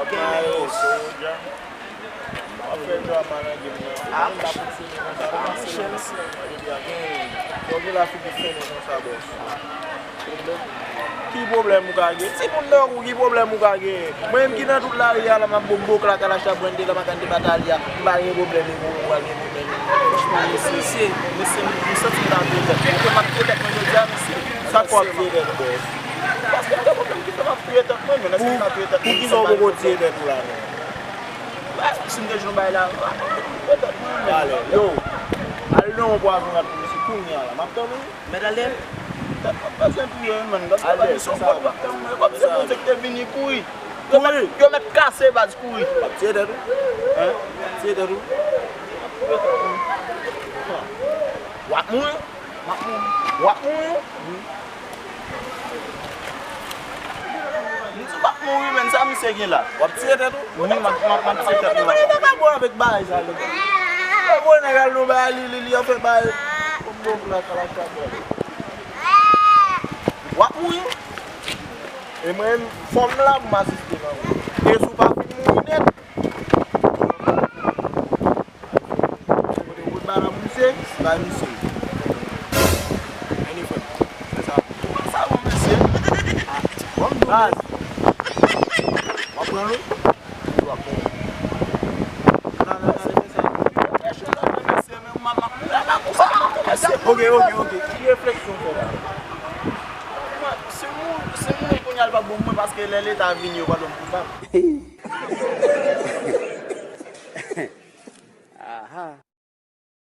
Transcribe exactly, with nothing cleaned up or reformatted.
Kenbe, bòs. W ap fè drama nan game nan. Mwen pa fonksyone konsa non, mesye. Yo gen la figi fennen konsa, bòs. Ki pwoblèm ou ka gen? Timoun tankou w, ki pwoblèm ou ka gen? Mwen menm ki nan tout lari a la, m ap bobo klak a la chabwende la, m ap gade batalya. M pa gen pwoblèm, e pou ou pa gen pwoblèm. Franchman, mesye, mesye, m santi m ta touye tèt. Mwen menm, m ap touye tèt mwen jodi a, mesye. Sa k fè w ap touye tèt ou, bòs? Paske m gen pwoblèm ki fè m ap touye tèt mwen, men èske m ka touye tèt mwen? Poukisa w poko touye tèt ou la menm? Baz, si m te jwenn yon bagay la, m ap touye tèt mwen, men. Talè. Yo, al nan yon pwazon rat pou misye kounye a la. M ap tann ou. Mèt Alden? Tèt mwen bezwen touye, wi, menn. Gad sa, misye w ap tann mwen. Kòm se moun ki te vini kouri. Yo mèt, yo mèt kase baz kouri. W ap tiye tèt ou? Hen? W ap tiye tèt ou? W ap mouri? M ap mouri. W ap mouri? M di w ap mouri, menn, sa misye gen la? W ap tiye tèt ou? Wi, m ap, m ap, m ap tiye tèt mwen. Mwen pa bon avèk bagay sa, li. Mwen voye nèg al nan bagay, li, li, li ap fè bagay. Bon, bon, la, la, la, la. W ap mouri. E mwen, fò m la pou m asiste nan ou. E si w pa fin mouri nèt, kote w bout bal ap pouse, bay misye. Anyway, fè sa. Sa bon, mesye. Bon, baz. W ap pran l wi? Wi, w ap pran l. Nan, nan, nan, nan, nan. Ok, ok, ok. Ki refleksyon w fè la? Si moun, si moun kounye a l pa bon pou mwen, paske lè Leta vini, yo pa dwe koupab.